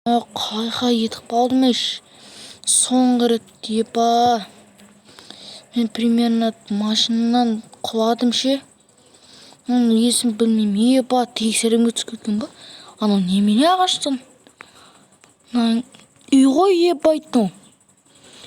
Қайқа етіп қалдым еш. Соңғы рет, еба. Мен примерно машинадан құладым ше. Оның есім білмеймін. Еба, тексеремге түсіп кеткен ба? Анау немене ағаштан? Мына үй ғой, ебать, мынау.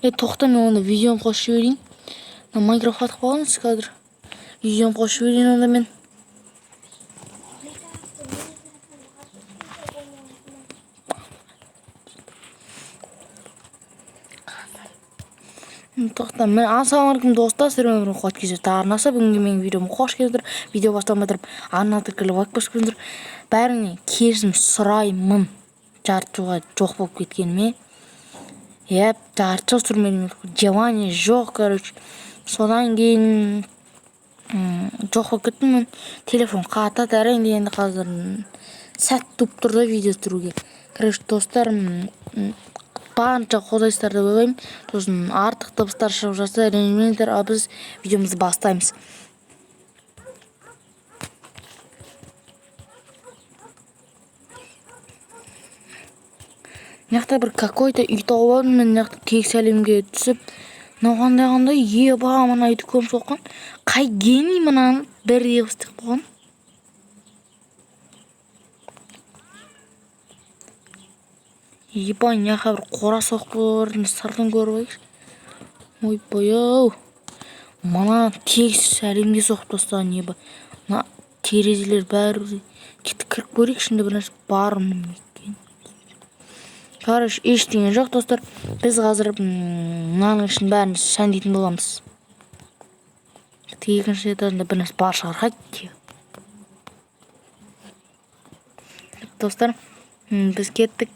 Е, тоқта, мен онда видеоны қосып жіберейін. Мына Майнкрафт қатып қалған қазір. Видеоны қосып жіберейін онда мен. Тоқта, мен ассалаумағалейкум, достар, сіздермен бірге Қуат KZ арнасы. Бүгінгі менің видеома қош келдіңіздер. Видео бастамай тұрып, арна тіркеліп, лайк басып қойыңыздар. Бәріңнен кешірім сұраймын. Жарты жылға жоқ болып кеткеніме. Иә, жарты жыл түсірмедім. Желание жоқ, короче. Содан кейін жоқ болып кеттім мен. Телефон қатады әрең дегенде, қазір сәт туып тұр да видео түсіруге. Короче, достар, барынша қолдайсыздар деп ойлаймын. Сосын артық дыбыстар шығып жатса, ренжімеңіздер, ал біз видеомызды бастаймыз. Мына жақта бір какой-то үй тауып алдым мен, мына жақта тегіс әлемге түсіп. Мынау қандай қандай, еба, мына үйді көміп соққан. Қай гений мынаны бірдей қылып істеп қойған? Ебай, мына жаққа бір қора соғып қойған, сыртын көріп алайықшы. Ойбай ау. Мына тегіс әлемге соғып тастаған, еба. Мына терезелер бәрі. Кеттік, кіріп көрейік, ішінде бір нәрсе бар ма екен. Короче, ештеңе жоқ, достар. Біз қазір мынаның ішін бәрін сәндейтін боламыз. Екінші этажында бір нәрсе бар шығар, хотя. Достар, біз кеттік.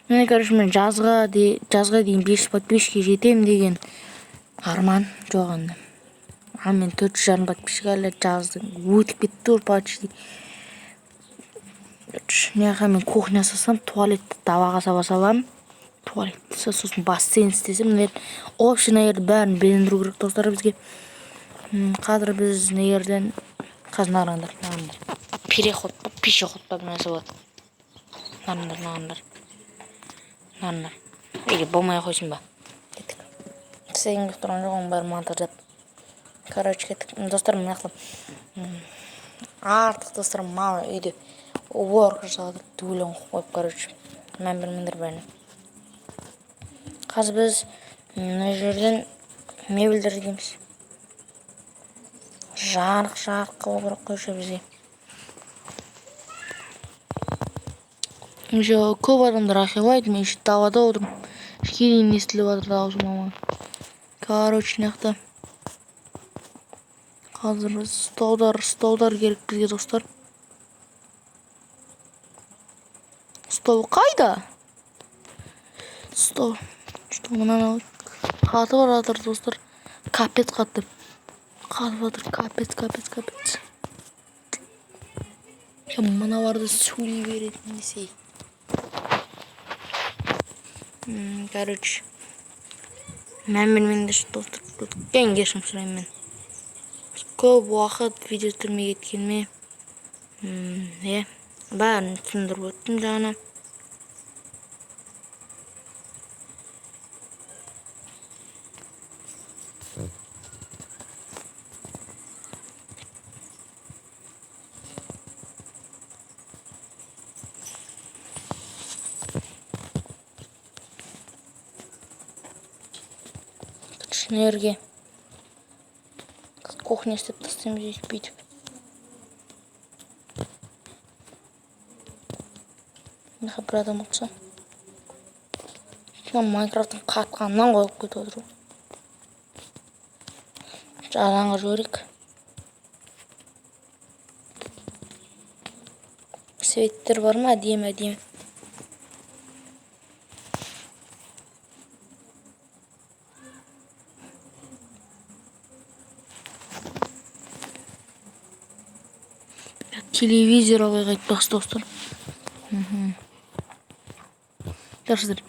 Міне, короче, мен жазға дейін 500 подписчикке жетемін деген арман жоқ енді. Ал мен 450 подписчик, әлі жаздың өтіп кетті ғой почти. Мына жаққа мен кухня жасасам, туалетті далаға сала саламын. Туалетті сосын бассейн істесем, мына жерде общий, мына жерді бәрін безендіру керек, достар, бізге. Қазір біз мына жерден қазір мына қараңдар. Переход па, пешеход па, бір нәрсе болады. Мына қараңдар. Мынаны. Или болмай қойсын ба? Кеттік. Істегім келіп тұрған жоқ, оның бәрін монтаждап. Короче, кеттік. Достар, мына жақта артық, достар, мама үйде уборка жасап жатыр, өлең қойып, короче. Мән бермеңдер бәріне. Қазір біз мына жерден мебельдер іздейміз. Жарық жарық қылу керек қойшы бізге. Еще көп адамдар айқайлайды, мен еще далада отырмын. Ішке дейін естіліп жатыр дауысым мама. Короче, мына жақта қазір столдар керек бізге, достар. Стол қайда? Стол. Стол мынаны қатып жатыр, достар. Капец қатты. Қатып жатыр, капец, капец, капец. Мыналарды сөйлей беретін десей. Короче, мән бермеңдерші, достар. Үлкен кешірім сұраймын мен. Көп уақыт видео түсірмей кеткеніме, иә, бәрін түсіндіріп өттім жаңа. Жерге кухня істеп тастаймыз өйтіп бүйтіп. Мына бір адам отырса. Мына Майнкрафттың қатқанынан қойып кетіп отыр ғой. Алаңға жіберейік. Светтер бар ма? Әдемі, әдемі. Телевизор алайық айтпақшы, достар. Сіздер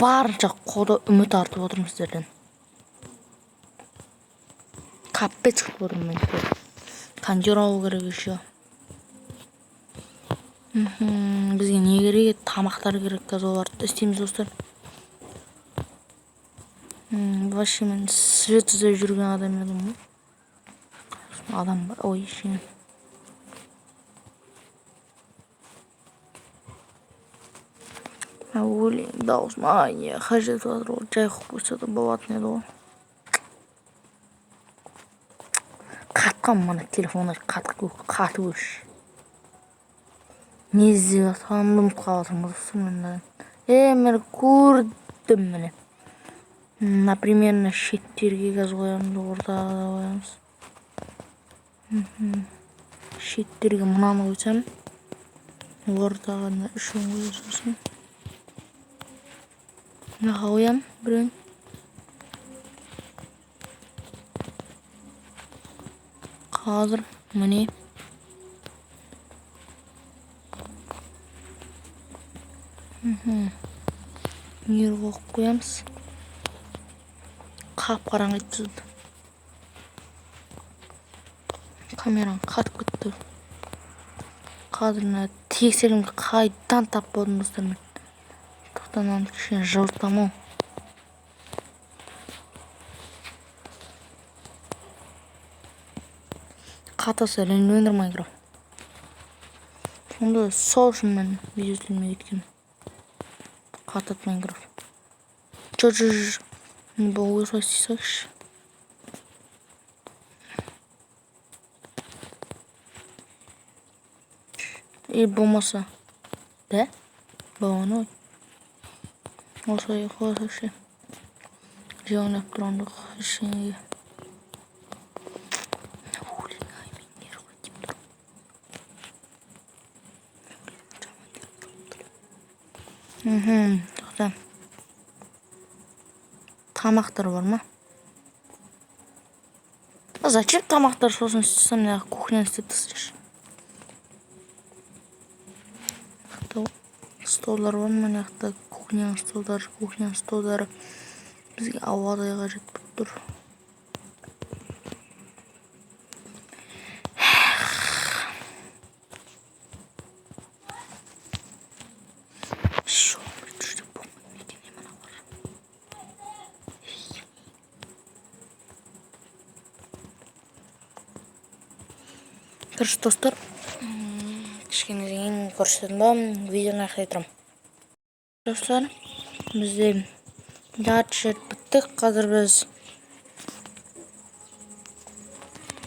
барынша қолдау үміт артып отырмын сіздерден. Капец күтіп отырмын мен. Кондер алу керек еще. Бізге не керек еді? Тамақтар керек, қазір оларды істейміз, достар. Вообще мен свет іздеп жүрген адам едім ғой. Адам бар, ой, ештеңе. Өлең дауысым, ай, не қажет жатыр ғой, жай қойып қойса да болатын еді ғой. Қатқан мына телефондар, қатып өш. Не іздеп жатқанымды ұмытып қалып жатырмын, достар, мен. Мен көрдім міне. Например, шеттерге газ қоямыз, ортаға да қоямыз. Шеттерге мынаны қойсам, ортаға мына үшеуін қоя салсам. Мынаға қоямын біреуін. Қазір міне. Мейір қойып қоямыз. Қап-қараңғы етті. Камераң қатып кетті. Қазір мына тексергімді қайдан тап болдым, достар, мен. Тоқтан, мынаны кішкене жылытамын ау. Қатаса ілінбеңдер Майнкрафт. Сонда сол үшін мен видео түсірмей кеткенмін. Қатады Майнкрафт. Чо, чо, чо, чо. Бұл осылай істей салайықшы. И болмаса. Да? Болған ой. Осылай қойсайшы. Жауынап тұрған жоқ ештеңеге. Тоқта. Тамақтар бар ма? А зачем тамақтар сосын істесем, мына кухняны істеп тастайыншы. Столдар бар ма? Мына жақта кухняның столдары, кухняның столдары бізге ауадай қажет болып тұр. Короче, достар, кішкене кейін көрсететін боламын, видеоны аяқтай тұрамын. Достар, бізде жарты жер бітті. Қазір біз,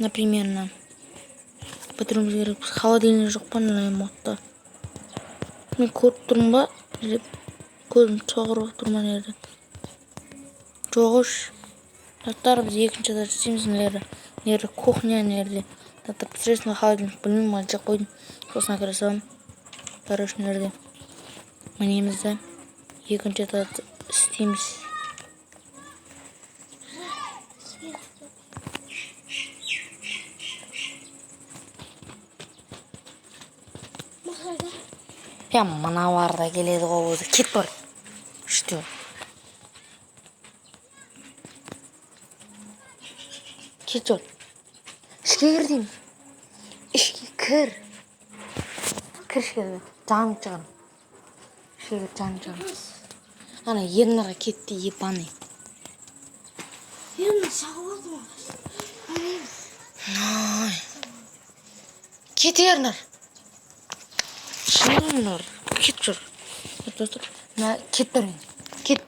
например, бітіруіміз керек. Біз холодильник жоқ па мына модта? Мен көріп тұрмын ба? Деп көзім соқыр болып тұр ма мына жерде? Жоқ үш. Достар, біз екінші этаж істейміз. Мына жерде, мына жерде кухня, мына жерде. Заттар пісіресің, холодильник білмеймін, маған жеп қойдым. Сосын әкеле саламын. Короче, мына жерде мінеміз де екінші этажды істейміз. Я мыналар да келеді ғой өзі. Кет бар. Что? Кет жол. Ішке кір деймін. Ішке кір. Кір ішке. Жаның шығарым. Ішке кір, жаның шығарым. Ана Ернарға кетті, ебаный. Ернар шағып отыр. Ай. Кет, Ернар. Ернар, кет жүр. Достар, мына кет бар енді. Кет.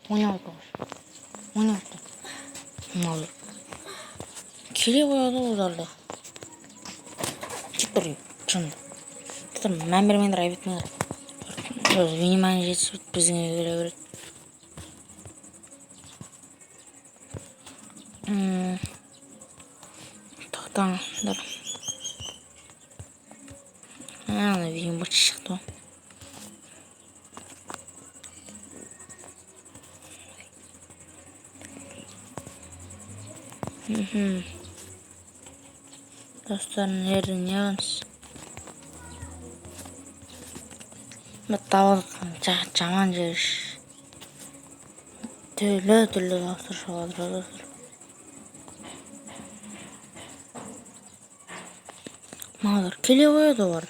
Ойнамай қой. Ойнамай қой. Мынау. Келе қояды ғой олар да. Кет бар, шын. Достар, мән бермеңдер, айып етмеңдер. Өз внимание жетіспейді, біздің үйге келе береді. Тоқтаңдар. Ана видео быт шықты ғой. Достар, мына жерде не қыламыз? Мына табылған жаман жер. Түрлі-түрлі дауыстар шығып жатыр, достар. Мыналар келе қояды олар.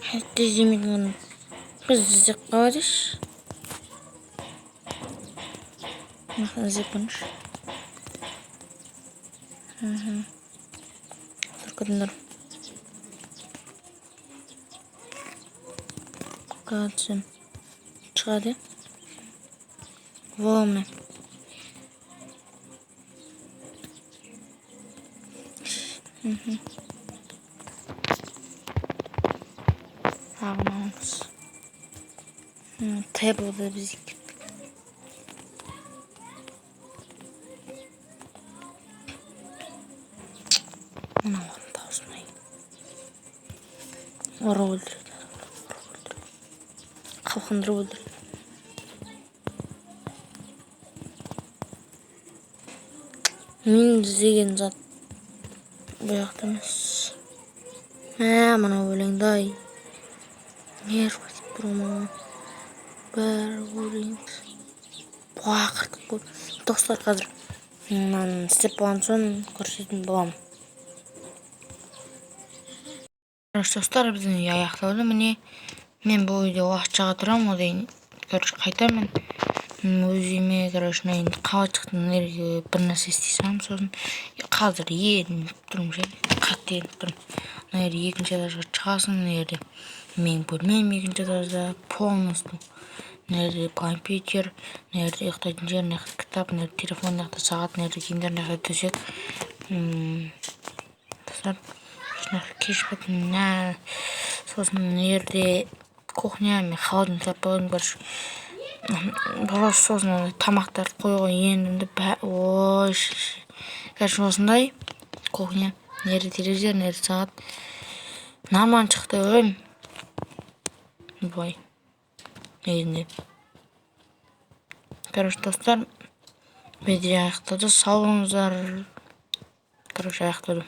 Іздемейтін біз іздеп қалайықшы. Мына іздеп көріңізші. Көріңдер. Қазір шығады. Во, міне. Ағынамыз. Таблода біз кеттік. Мыналардың дауысын ай. Ұрып өлтіреді. Ұрып өлтіреді. Қалқындырып өлтіреді. Мен іздеген зат бұл жақта емес. Мә, мынау өлеңді ай. Нерв кетіп тұр маған. Бәрі өлең. Бақыртып қой. Достар, қазір мынаны істеп болған соң көрсететін боламын. Короче, достар, біздің үй аяқталды. Міне, мен бұл үйде уақытшаға тұрамын, одан кейін, короче, қайтамын. Өз үйіме, короче, мына енді қалашықтың жерге бір нәрсе істей саламын, сосын қазір ерініп тұрмын ше, қатты ерініп тұрмын. Мына жерде екінші этажға шығасың, мына жерде менің бөлмем екінші этажда полностью. Мына жерде компьютер, мына жерде ұйықтайтын жер, мына жақта кітап, мына жерде телефон, мына жақта сағат, мына жерде киімдер, мына жақта төсек. Достар, мына жақта кеш мына, сосын мына жерде кухня, мен холодильник алып қойдым, короче. Просто сосын андай тамақтарды қоюға ендім. Ой, короче, осындай кухня. Мына жерде телевизор, мына жерде сағат. Нормально шықты деп ойлаймын. Былай негізінде. Короче, достар, видео аяқталды. Сау болыңыздар. Короче, аяқтадым.